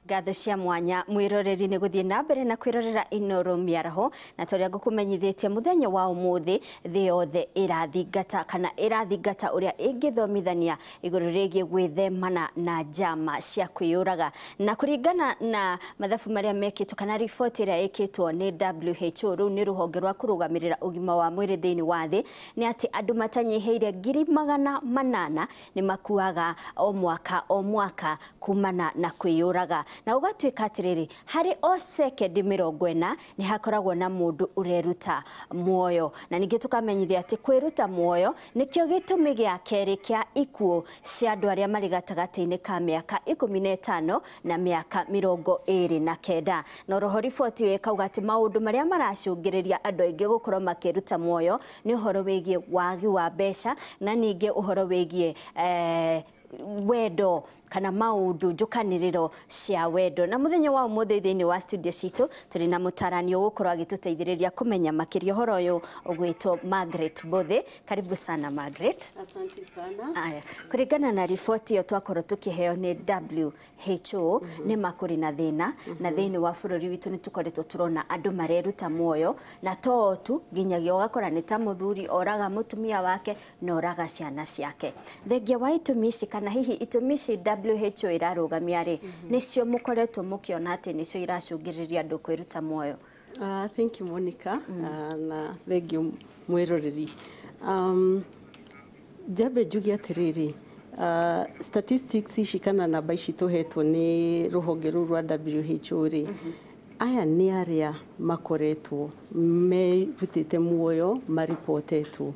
Ngatho cia mwanya mwiroreri ni guthie na mbere na kwirorera Inoro Mĩaraho, na toria ngukumenyithitie muthenya wa umuthi thi yothe irathingata kana irathingata uria ingithomithania iguru rigie gwithemana na njama cia kwiyuraga. Na kuringana na mathabu maria mekitwo kana riboti iria ikitwo ni WHO, ruu ni ruhonge rwa kurugamirira ugima wa mwiri thiini wa thi, ni ati andu matanyihiire 800,000 ni makuaga o mwaka o mwaka kumana na kwiyuraga. Na ugatuika atiriri, hari o sekendi 40 ni hakoragwo na mundu ureruta muoyo. Na ningi tukamenyithia ati kwiruta muoyo nikio gitumi gia keri kia ikuo cia andu aria mari gatagati-ini ka miaka 15 na miaka 29. Na roho riboti ĩyo ĩkauga ati maundu maria maracũngĩrĩria andu aingi gukorwo makiruta muoyo ni uhoro wigie wagi wa mbeca, na ningi uhoro wigie wendo kana maundu njukaniriro cia wendo. Na muthenya wa umuthi thiini wa studio citu turi na mutarani ugukorwo agituteithiriria kumenya makiria uhoro uyu ugwitwo Margaret Bothe. Karibu sana Margaret. Asante sana. Aya, kuringana na riboti iyo twakorwo tukiheo ni WHO, ni makuri na thina na thiini wa bururi witu ni tukoretwo turona andu mareruta muoyo, na to tu nginyagia ugakora ni ta muthuri oraga mutumia wake na oraga ciana ciake. Thengia wa itumi ici kana hihi itumi ici WHO irarugamia ri, nicio mukoretwo mukiona ati nicio iracũngĩrĩria andu kwiruta muoyo? Thank you Monica. Na thank you mwiroreri. Njambe njuge atiriri, statistics ici kana namba ici tuhetwo ni ruhonge rũu rwa WHO ri, aya ni aria makoretwo merutĩte muoyo maripotetwo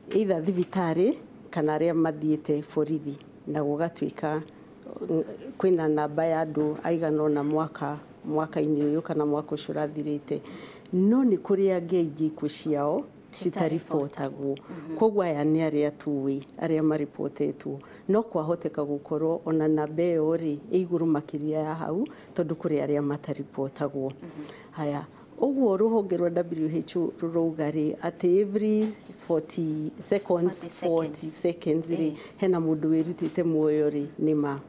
either thibitarĩ kana aria mathiĩte borithi, na gũgatuĩka kwĩna namba ya andũ aigana ũna mwaka-inĩ ũyũ kana mwaka ũcio ũrathirĩte. No nĩ kũrĩ angĩ aingĩ ikuũ ciao citaribotagwo. Koguo aya nĩ arĩa tũĩ arĩa maripotetwo, no kwahoteka gũkorwo ona namba ĩyo rĩ ĩ igũrũ makĩria ya hau, tondũ kũrĩ arĩa mataribotagwo. Haya, ũguo rũhonge rwa WHO rũrauga rĩ atĩ every 40 seconds, 40 seconds rĩ hena mũndũ wĩrutĩte muoyo rĩ, nĩ ma.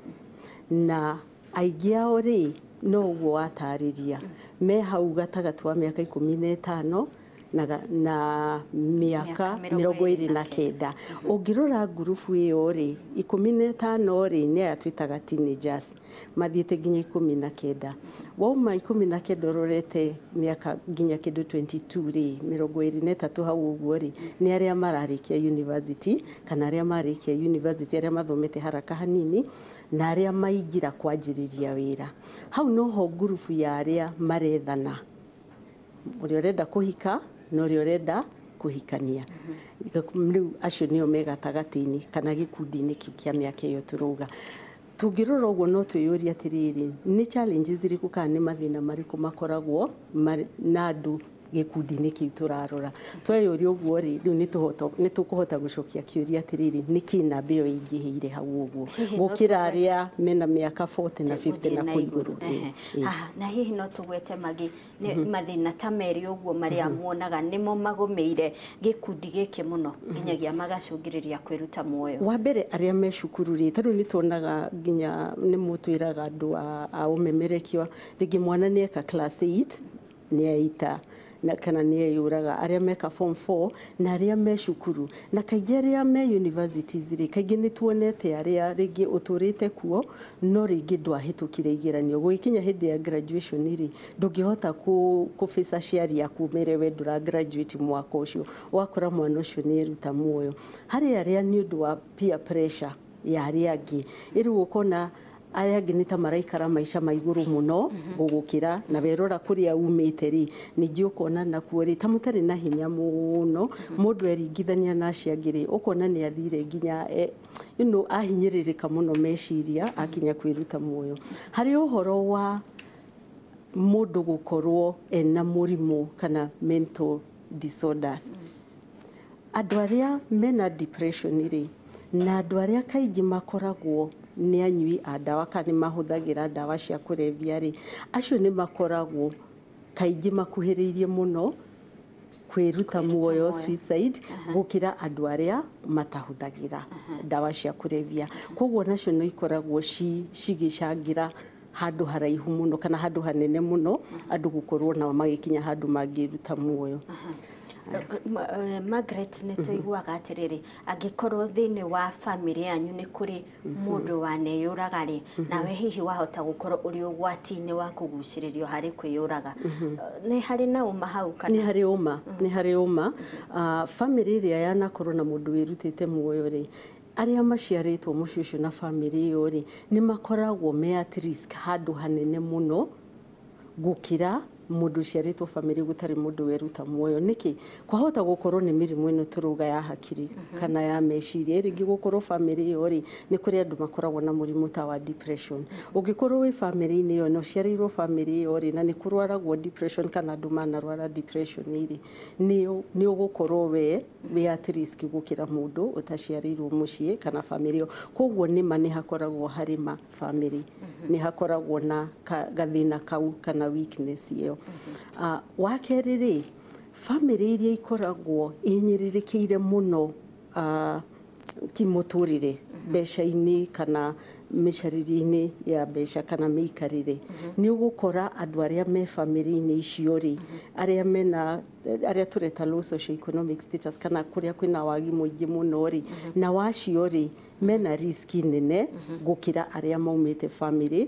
Na aingĩ ao rĩ no ũguo watarĩria, me hau gatagatĩ wa mĩaka 15 na mĩaka 29. Ũngĩrora ngurubu ĩyo rĩ, 15 rĩ nĩ aya twĩtaga teenagers, mathiĩte nginya 19. Wauma 19 ũrorete mĩaka nginya kĩndũ 22 rĩ, 23 hau ũguo rĩ, nĩ arĩa mararĩkia university kana arĩa marĩkia university, arĩa mathomete haraka hanini na arĩa maingĩra kwanjĩrĩria wĩra. Hau noho ngurubu ya arĩa marethana, ũrĩa ũrenda kũhika na ũrĩa ũrenda kũhikania. Rĩu acio nĩo me gatagatĩ-inĩ kana gĩkundi-inĩ kĩu kĩa mĩaka ĩyo tũrauga. Tũngĩrora ũguo no twĩyũrie atĩrĩrĩ, nĩ challenges irĩkũ kana nĩ mathĩna marĩkũ makoragwo na andũ gĩkundi-inĩ kĩu tũrarora. Tweyũria ũguo rĩ, rĩu nĩ tũkũhota gũcokia kĩũria atĩrĩrĩ, nĩkĩ namba ĩyo ĩingĩhĩire hau ũguo gũkĩra arĩa mena mĩaka 40 na 50 na kũu igũrũ. Na hihi no tũgwete magi nĩ mathĩna ta merĩ ũguo marĩa muonaga nĩmo magũmĩire gĩkundi gĩkĩ mũno nginyagia magacũngĩrĩria kwĩruta muoyo? Wa mbere arĩa me cukuru rĩ, ta rĩu nĩ tuonaga nginya nĩ mũtwĩraga andũ a ũmemerekia, rĩngĩ mwana nĩ eka class 8 nĩ aita na kana nĩ eyũraga, arĩa meka form 4 na arĩa me cukuru, na kaingĩ arĩa me universities rĩ, kaingĩ nĩ tuonete arĩa rĩngĩ ũtũrĩte kuo no rĩngĩ ndwahĩtũkire igeranio, gũgĩkinya hĩndĩ ya graduation rĩ, ndũngĩhota kũface aciari aku mere we ndũra graduate mwaka ũcio, ũgakora mwana ũcio nĩ eruta muoyo. Harĩ arĩa nĩ ũndũ wa peer pressure ya arĩa angĩ, rĩu ũkona aya angĩ nĩ ta maraikara maica ma igũrũ mũno gũgũkĩra, na werora kũrĩa umĩte rĩ, ningĩ ũkona nakuo rĩ ta mũtarĩ na hinya mũno, mũndũ eringithania na acio angĩ rĩ, ũkona nĩ athire nginya ahinyĩrĩrĩka mũno meciria akinya kwĩruta muoyo. Harĩ ũhoro wa mũndũ gũkorwo ena mũrimũ kana mental disorders, andũ arĩa mena depression rĩ, na andũ arĩa kaingĩ makoragwo nĩ anyui a ndawa kana nĩ mahũthagĩra ndawa cia kũrebia rĩ, acio nĩ makoragwo kaingĩ makuhĩrĩirie mũno kwĩruta muoyo, suicide, gũkĩra andũ arĩa matahũthagĩra ndawa cia kũrebia. Koguo nacio no ikoragwo cigĩcangĩra handũ haraihu mũno kana handũ hanene mũno andũ gũkorwo nao magĩkinya handũ mangĩruta muoyo. Margaret, nĩ tũiguaga atĩrĩrĩ, angĩkorwo thĩinĩ wa bamĩrĩ yanyu nĩ kũrĩ mũndũ waneyũraga rĩ, nawe hihi wahota gũkorwo ũrĩ ũgwati-inĩ wa kũgucĩrĩrio harĩ kwĩyũraga. Nĩ harĩ na ũma hau kana? Nĩ harĩ ũma, nĩ harĩ ũma. Bamĩrĩ ĩrĩa yanakorwo na mũndũ wĩrutĩte muoyo rĩ, arĩa maciarĩtwo mũciĩ ũcio na bamĩrĩ ĩyo rĩ, nĩ makoragwo me at risk handũ hanene mũno gũkĩra mũndũ ũciarĩtwo bamĩrĩ gũtarĩ mũndũ weruta muoyo. Nĩkĩ? Kwahota gũkorwo nĩ mĩrimũ ĩno tũrauga ya hakiri kana ya meciria. Rĩngĩ gũkorwo bamĩrĩ ĩyo rĩ, nĩ kũrĩ andũ makoragwo na mũrimũ ta wa depression. Ũngĩkorwo wĩ bamĩrĩ-inĩ ĩyo na ũciarĩirwo bamĩrĩ ĩyo rĩ, na nĩ kũrwaragwo depression kana andũ manarwara depression rĩ, nĩ ũgũkorwo we wĩ at risk gũkĩra mũndũ ũtaciarĩirwo mũciĩ kana bamĩrĩ ĩyo. Koguo nĩma nĩ hakoragwo harĩ ma bamĩrĩ, nĩ hakoragwo na gathĩna kau kana weakness ĩyo. Wa kerĩ rĩ, bamĩrĩ iria ikoragwo ihinyĩrĩrĩkĩire mũno kĩmũtũrĩre, mbeca-inĩ kana mĩcarĩrie-inĩ ya mbeca kana mĩikarĩre, nĩ ũgũkora andũ arĩa me bamĩrĩ-inĩ icio rĩ, arĩa mena arĩa tũreta low socio-economic status kana kũrĩa kwĩna wagi mũingĩ mũno rĩ, na wacio rĩ, mena risk nene gũkĩra arĩa maumĩte bamĩrĩ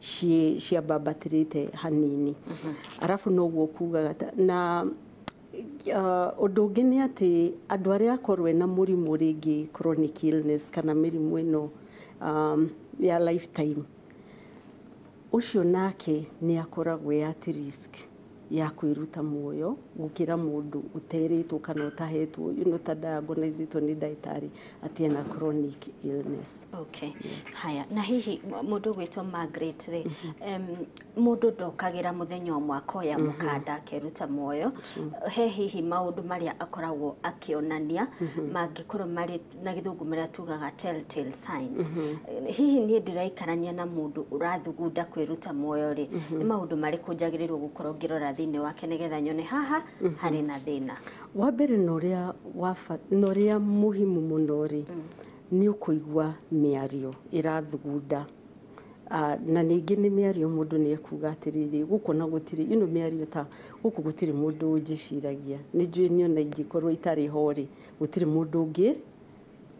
ciambambatĩrĩte hanini. Arabu noguo kugaga na ũndũ ũngĩ nĩ atĩ andũ arĩa akorwo ena mũrimũ rĩngĩ chronic illness kana mĩrimũ ĩno ya lifetime, ũcio nake nĩ akoragwo e at risk ya kwĩruta muoyo gũkĩra mũndũ ũterĩtwo kana ũtahetwo, you know, ta diagnosed nĩ ndagĩtarĩ atĩ ena chronic illness. Okay. Yes. Haya, na hihi mũndũ ũgwĩtwo Margaret rĩ, mũndũ ndokagĩra mũthenya ũmwe akoya mũkanda akeruta muoyo. He hihi maũndũ marĩa akoragwo akĩonania mangĩkorwo marĩ na gĩthũngũ marĩa tugaga telltale signs. Hihi niĩ ndĩraikarania na mũndũ ũrathugunda kwĩruta muoyo rĩ, nĩ maũndũ marĩkũ njagĩrĩirwo gũkorwo ngĩrora thĩinĩ wake nĩgetha nyone haha harĩ na thĩna? Wa mbere na ũrĩa muhimu mũno rĩ, nĩ ũkũigua mĩario ĩrathugunda. Na ningĩ nĩ mĩario mũndũ nĩ ekuga atĩrĩrĩ, gũkũ na gũtirĩ, ĩno mĩario ta gũkũ gũtirĩ mũndũ ũnjĩciragia, nĩ njũĩ niĩ ona ingĩkorwo itarĩ ho rĩ, gũtirĩ mũndũ ũngĩ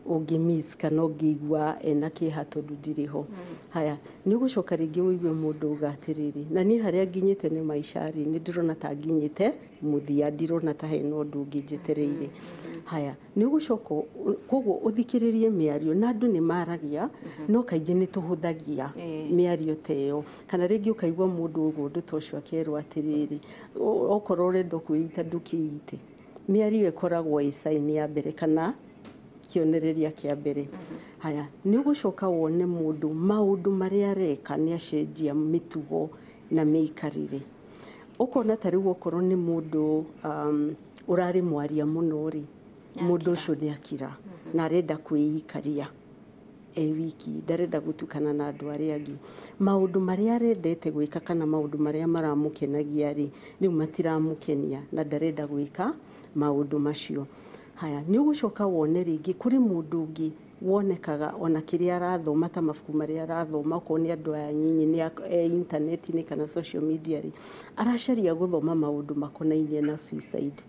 ũngĩ miss kana ũngĩigua ena kĩeha tondũ ndirĩ ho. Haya, nĩ ũgũcoka rĩngĩ ũigue mũndũ uga atĩrĩrĩ, na niĩ harĩa nginyĩte nĩ maica rĩ, nĩ ndĩrona ta nginyĩte mũthia, ndirona ta hena ũndũ ũngĩ njetereire. Haya, nĩ ũgũcoka koguo ũthikĩrĩrie mĩario, na andũ nĩ maragia, no kaingĩ nĩ tũhũthagia mĩario ta ĩyo. Kana rĩngĩ ũkaigua mũndũ ũguo ũndũ ta ũcio akerwo atĩrĩrĩ, okorwo ũrenda kwĩita ndũkĩite. Mĩario ĩkoragwo ĩ sign ya mbere kana kĩonereria kĩa mbere. Haya, nĩ ũgũcoka wone mũndũ maũndũ marĩa areka nĩ acenjia mĩtugo na mĩikarĩre. Ũkona ta rĩu okorwo nĩ mũndũ ũrarĩ mwaria mũno rĩ, mũndũ ũcio nĩ akira na arenda kwĩikaria e wiki, ndarenda gũtukana na andũ arĩa angĩ. Maũndũ marĩa arendete gwĩka kana maũndũ marĩa maramũkenagia rĩ, rĩu matiramũkenia na ndarenda gwĩka maũndũ macio. Haya, nĩ ũgũcoka wone rĩngĩ kũrĩ mũndũ ũngĩ wonekaga ona kĩrĩa arathoma ta mabuku marĩa arathoma, okorwo nĩ andũ aya nyinyi nĩ intaneti-inĩ kana social media rĩ, aracaria gũthoma maũndũ makonainie na suicide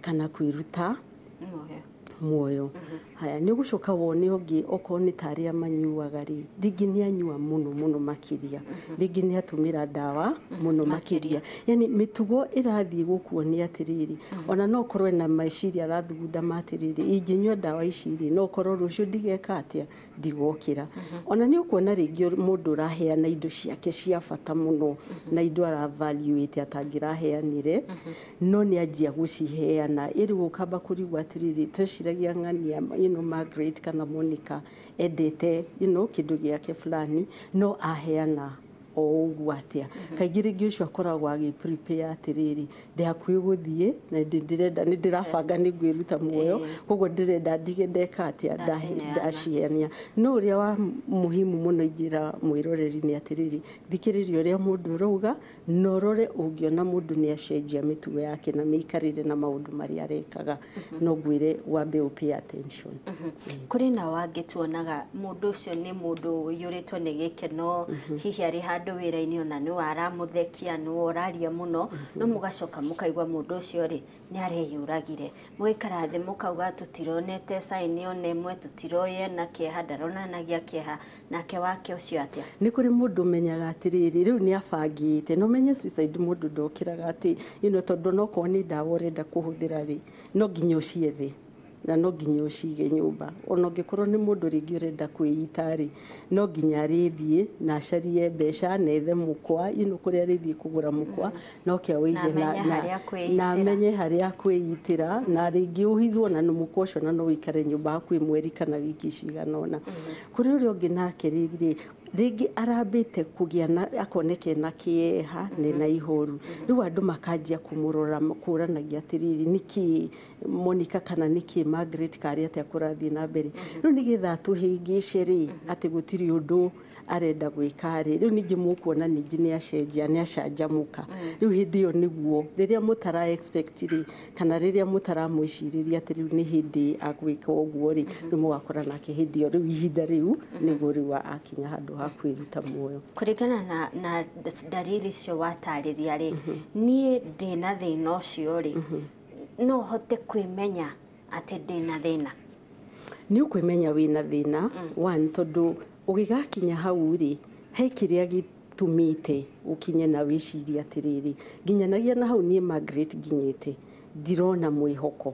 kana kwĩruta muoyo. Haya, nĩ ũgũcoka wone ũngĩ okorwo nĩ ta arĩa manyuaga rĩ, rĩngĩ nĩ anyua mũno mũno makĩria, rĩngĩ nĩ atũmĩra ndawa mũno makĩria. Yani mĩtugo ĩrathiĩ gũkuonia atĩrĩrĩ, ona no ũkorwo ena meciria arathugunda ma atĩrĩrĩ, ingĩnyua ndawa ici rĩ, no ũkorwo rũciũ ndigeka atĩa, ndigokĩra. Ona nĩ ũkuona rĩngĩ mũndũ ũraheana indo ciake cia bata mũno na indo aravaluate atangĩraheanire, no nĩ anjia gũciheana. Ĩrĩ ũkamba kũrigwo atĩrĩrĩ, tweciragia ng'ania, you know, Margaret kana Monica endete, you know, kĩndũ gĩake fulani, no aheana o ũguo atĩa. Kaingĩ rĩngĩ ũcio akoragwo agĩ prepare atĩrĩrĩ, ndĩ hakuhĩ gũthiĩ na ndĩrenda, nĩ ndĩrabanga nĩ ngwĩruta muoyo, koguo ndĩrenda ndige ndeka atĩa, ndaciheana. No ũrĩa wa muhimu mũno ingĩra mwĩroreri nĩ atĩrĩrĩ, thikĩrĩria ũrĩa mũndũ ũrauga, na ũrore ũngĩona mũndũ nĩ acenjia mĩtugo yake na mĩikarĩre na maũndũ marĩa arekaga, no ngwĩre wambe ũ pay attention. Kũrĩ nao angĩ tuonaga mũndũ ũcio nĩ mũndũ ũiyũrĩtwo nĩ gĩkeno, hihi arĩ handũ wĩra-inĩ ona nĩwe aramũthekia, nĩwe ũraria mũno, no mũgacoka mũkaigua mũndũ ũcio rĩ nĩ areyũragire. Mũgaikara thĩ mũkauga tũtironete sign ona ĩmwe, tũtiroĩ ena kĩeha, ndaronanagia kĩeha, nake wake ũcio atĩa? Nĩ kũrĩ mũndũ ũmenyaga atĩrĩrĩ, rĩu nĩ abangĩte, na ũmenye suicide mũndũ ndokĩraga atĩ you know, tondũ onokorwo nĩ ndawa ũrenda kũhũthĩra rĩ, no nginya ũciethe na no nginya ũcige nyũmba. Ona ũngĩkorwo nĩ mũndũ rĩngĩ ũrenda kwĩita rĩ, no nginya arĩthiĩ na acarie mbeca na ethe mũkwa, you know, kũrĩa arĩthiĩ kũgũra mũkwa, no kĩa ũige na amenye harĩa akwĩitĩra, na rĩngĩ ũhithwo na mũkwa ũcio na no ũikare nyũmba hakuhĩ mweri kana wiki cigana ũna. Kũrĩ ũrĩa ũngĩ nake rĩngĩ rĩngĩ arambĩte kũgĩa na akoneke na kĩeha nĩ na ihoru, rĩu andũ makanjia kũmũrora kũranagia atĩrĩrĩ, nĩkĩ Monica kana nĩkĩ Margaret karĩ atĩa kũrathiĩ na mbere. Rĩu nĩgetha atũhĩngĩce rĩ atĩ gũtirĩ ũndũ arenda gwĩka rĩ, rĩu ningĩ mũkuona ningĩ nĩ acenjia, nĩ acanjamũka. Rĩu hĩndĩ ĩyo nĩguo rĩrĩa mũtara expect rĩ, kana rĩrĩa mũtaramwĩcirĩria atĩ rĩu nĩ hĩndĩ agwĩka ũguo rĩ, rĩu mũgakora nake hĩndĩ ĩyo rĩu ihinda rĩu nĩguo rĩu akinya handũ ha kwĩruta muoyo. Kũringana na dalili icio watarĩria rĩ, niĩ ndĩna thĩna ũcio rĩ, no hote kwĩmenya atĩ ndĩna thĩna? Nĩ ũkwĩmenya wĩna thĩna one, tondũ ũgĩgakinya hau rĩ, he kĩrĩa gĩtũmĩte ũkinye na wĩcirie atĩrĩrĩ, nginyanagia na hau niĩ Margaret nginyĩte ndirona mwĩhoko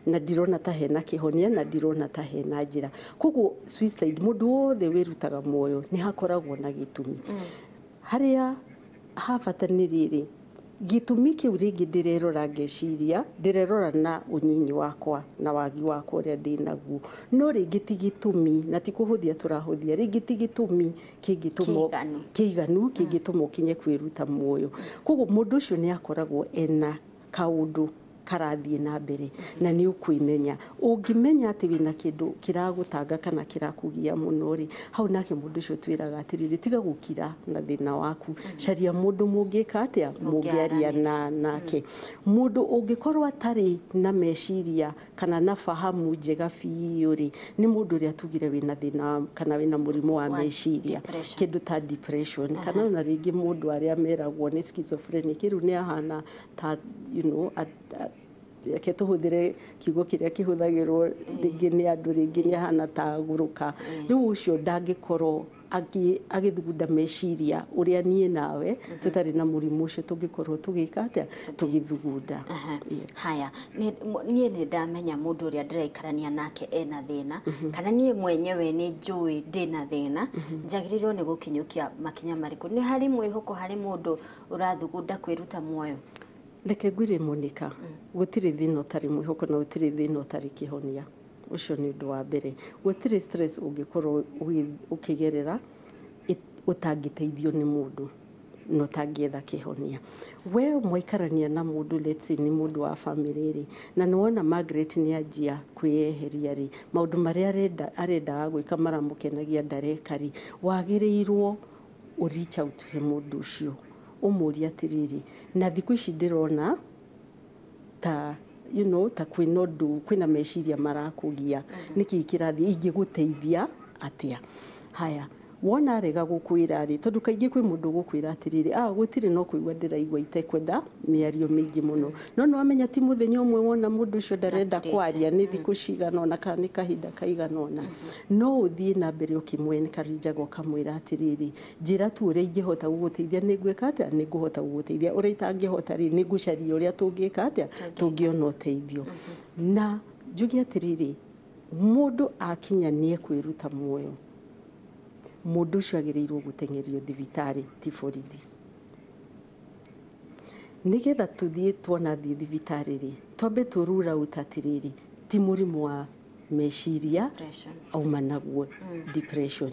na ndirona ta hena kĩhonia na ndirona ta hena njĩra. Koguo suicide, mũndũ wothe wĩrutaga muoyo nĩ hakoragwo na gĩtũmi. Harĩa habata nĩ rĩrĩ, gĩtũmi kĩu rĩngĩ ndĩrerora ngeciria, ndĩrerora na ũnyinyi wakwa na wagi wakwa ũrĩa ndĩnaguo, no rĩngĩ ti gĩtũmi, na ti kũhũthia tũrahũthia, rĩngĩ ti gĩtũmi kĩngĩtũma kĩiganu kĩngĩtũma ũkinye kwĩruta muoyo. Koguo mũndũ ũcio nĩ akoragwo ena kaũndũ karathiĩ na mbere na nĩ ũkwĩmenya. Ũngĩmenya atĩ wĩna kĩndũ kĩragũtanga kana kĩrakũgia mũno rĩ, hau nake mũndũ ũcio twĩraga atĩrĩrĩ, tiga gũkira na thĩna waku, caria mũndũ mũngĩka atĩa, mũngĩaria nake. Mũndũ ũngĩkorwo atarĩ na meciria kana na fahamu njega biũ rĩ, nĩ mũndũ ũrĩa tugire wĩna thĩna kana wĩna mũrimũ wa meciria, kĩndũ ta depression, kana ona rĩngĩ mũndũ arĩa meragwo nĩ schizophrenic, rĩu nĩ ahana ta you know, reke tũhũthĩre kiugo kĩrĩa kĩhũthagĩrwo rĩngĩ nĩ andũ, rĩngĩ nĩ ahana ta agũrũka. Rĩu ũcio ndangĩkorwo agĩthugunda meciria ũrĩa niĩ nawe tũtarĩ na mũrimũ ũcio tũngĩkorwo tũgĩka atĩa, tũgĩthugunda. Haya, niĩ nĩ ndamenya mũndũ ũrĩa ndĩraikarania nake ena thĩna, kana niĩ mwenyewe nĩ njũĩ ndĩna thĩna, njagĩrĩirwo nĩ gũkinyũkia makinya marĩkũ? Nĩ harĩ mwĩhoko harĩ mũndũ ũrathugunda kwĩruta muoyo? Reke ngwĩre Monica, gũtirĩ thĩna ũtarĩ mwĩhoko na gũtirĩ thĩna ũtarĩ kĩhonia. Ũcio nĩ ũndũ wa mbere. Gũtirĩ stress ũngĩkorwo ũkĩgerera ũtangĩteithio nĩ mũndũ na ũtangĩetha kĩhonia. We mwaikarania na mũndũ, let's say nĩ mũndũ wa family rĩ, na nĩ wona Margaret nĩ anjia kwĩyeheria rĩ, maũndũ marĩa arendaga gwĩka maramũkenagia ndareka rĩ, wagĩrĩirwo ũ reach out he mũndũ ũcio ũmũrie atĩrĩrĩ, na thikũ ici ndĩrona ta you know, ta kwĩna ũndũ, kwĩna meciria marakũgia, nĩkĩ kĩrathiĩ, ingĩgũteithia atĩa? Haya, wona arega gũkwĩra rĩ, tondũ kaingĩ kwĩ mũndũ ũgũkwĩra atĩrĩrĩ, gũtirĩ no kũigua ndĩraigua itekwenda mĩario mĩingĩ mũno, no nĩ wamenya ti mũthenya ũmwe wona mũndũ ũcio ndarenda kwaria, nĩ thikũ cigana ũna kana nĩ kahinda kaigana ũna, no ũthiĩ na mbere ũkĩmwenkarinjaga ũkamwĩra atĩrĩrĩ, njĩra tu ũrĩa ingĩhota gũgũteithia, nĩ ngwĩka atĩa, nĩ ngũhota gũgũteithia, ũrĩa itangĩhota rĩ, nĩ ngũcaria ũrĩa tũngĩka atĩa, tũngĩona ũteithio. Na njuge atĩrĩrĩ, mũndũ akinya nĩ ekwĩruta muoyo, mũndũ ũcio agĩrĩirwo gũteng'erio thibitarĩ ti borithi. Nĩgetha tũthiĩ tuona thiĩ thibitarĩ rĩ, twambe tũ rule out atĩrĩrĩ, ti mũrimũ wa meciria auma naguo, depression.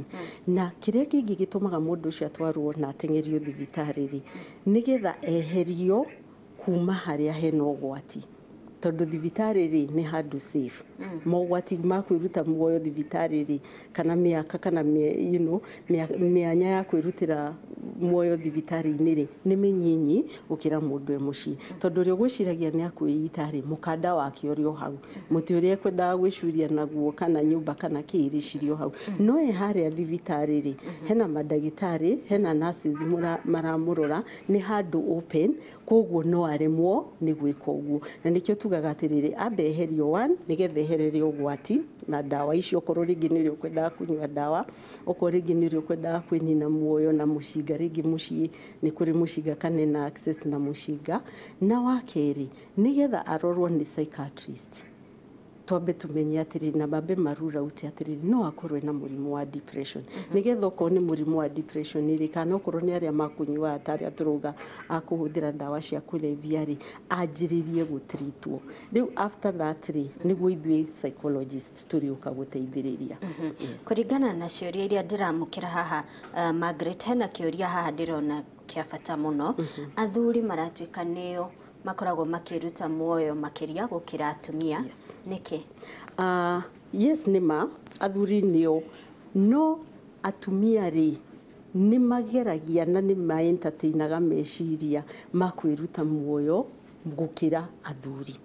Na kĩrĩa kĩngĩ gĩtũmaga mũndũ ũcio atwarwo na ateng'erio thibitarĩ rĩ, nĩgetha eherio kuma harĩa hena ũgwati. Tondũ thibitarĩ rĩ nĩ handũ safe. Mogwati ma kwĩruta muoyo thibitarĩ rĩ, kana mĩaka kana you know, mĩanya ya kwĩrutĩra muoyo thibitarĩ-inĩ rĩ nĩ mĩnyinyi gũkĩra mũndũ e mũciĩ. Tondũ ũrĩa ũgwĩciragia nĩ akwĩita rĩ, mũkanda wake ũrĩ o hau, mũtĩ ũrĩa ekwendaga gwĩcuria naguo kana nyũmba kana kĩĩ rĩ cirĩ o hau. No e harĩa thibitarĩ rĩ, hena mandagĩtarĩ, hena nurses maramũrora, nĩ handũ open, koguo no aremwo nĩ gwĩka ũguo. Na nĩkĩo tugaga atĩrĩrĩ, ambe eherio one nĩgetha eherere ũgwati na ndawa icio, okorwo rĩngĩ nĩ ũrĩa ũkwendaga kũnyua ndawa, okorwo rĩngĩ nĩ ũrĩa ũkwendaga kwĩnina muoyo na mũcinga, rĩngĩ mũciĩ nĩ kũrĩ mũcinga kana ena access na mũcinga. Na wa kerĩ, nĩgetha arorwo nĩ psychiatrist, twambe tumenye atĩrĩrĩ na mambe marura out atĩrĩrĩ no akorwo ena mũrimũ wa depression. Nĩgetha okorwo nĩ mũrimũ wa depression rĩ, kana okorwo nĩ arĩa makũnyua ta arĩa tũrauga a kũhũthĩra ndawa cia kũrebia rĩ, anjĩrĩrie gũtritwo. Rĩu after that rĩ, nĩguo ithuĩ psychologists tũrĩũka gũteithĩrĩria. Yes. Kũringana na ciũria iria ndĩramũkĩra haha, Margaret, hena kĩũria haha ndĩrona kĩa bata mũno. Athuri maratuĩka nĩo makoragwo makĩruta muoyo makĩria gũkĩra atumia. Yes. Nĩkĩ? Yes, nĩ ma athuri nĩo, no atumia rĩ nĩ mageragia na nĩ ma-entertainaga meciria ma kwĩruta muoyo gũkĩra athuri.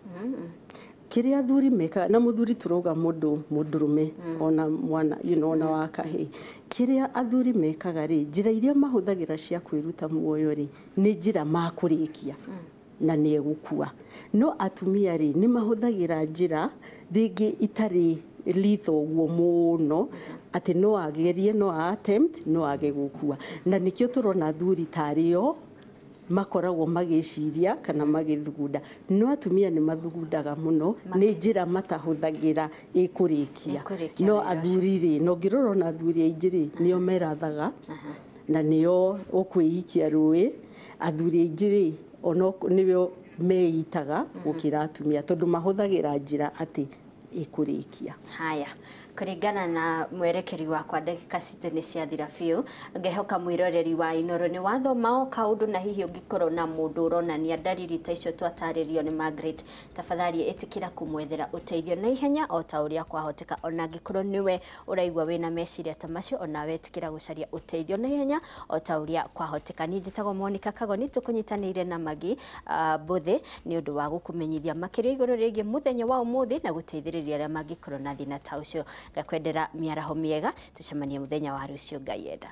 Kĩrĩa athuri mekaga, na mũthuri tũrauga mũndũ mũndũrũme ona mwana, you know, ona wa kahĩĩ, kĩrĩa athuri mekaga rĩ, njĩra iria mahũthagĩra cia kwĩruta muoyo rĩ, nĩ njĩra makũrĩkia na nĩ egũkua. No atumia rĩ, nĩ mahũthagĩra njĩra rĩngĩ itarĩ lethal ũguo mũno, atĩ no agerie, no a attempt, no age gũkua. Na nĩkĩo tũrona athuri tarĩo makoragwo magĩciria kana magĩthugunda, no atumia nĩ mathugundaga mũno nĩ njĩra matahũthagĩra ĩkũrĩkia. Ĩkũrĩkia No wĩra ũcio. Athuri rĩ, na ũngĩrora ona athuri aingĩ rĩ, nĩo merathaga na nĩo ũkwĩikia rũĩ. Athuri aingĩ rĩ, ona nĩo meitaga gũkĩra atumia, tondũ mahũthagĩra njĩra atĩ ĩkũrĩkia. Haya, kũringana na mwerekeri wakwa ndagĩka citũ nĩ ciathira biũ. Ngehoka mwĩroreri wa Inoro nĩ wathoma o kaũndũ, na hihi ũngĩkorwo na mũndũ ũronania ndariri ta icio twatarĩrio nĩ Margaret, tafadhali ĩtĩkĩra kũmwethera ũteithio na ihenya o ta ũrĩa kwahoteka. Ona angĩkorwo nĩwe ũraigua wĩna meciria ta macio, onawe ĩtĩkĩra gũcaria ũteithio na ihenya o ta ũrĩa kwahoteka. Niĩ njĩtagwo Monica Kagoni, tũkũnyitanĩire na Magi Mbũthĩ nĩ ũndũ wa gũkũmenyithia makĩria igũrũ rĩgiĩ mũthenya wa ũmũthĩ na gũteithĩrĩria arĩa mangĩkorwo na thĩna ta ũcio. Ngakwendera mĩaraho mĩega, tũcemanie mũthenya wa rũciũ Ngai enda.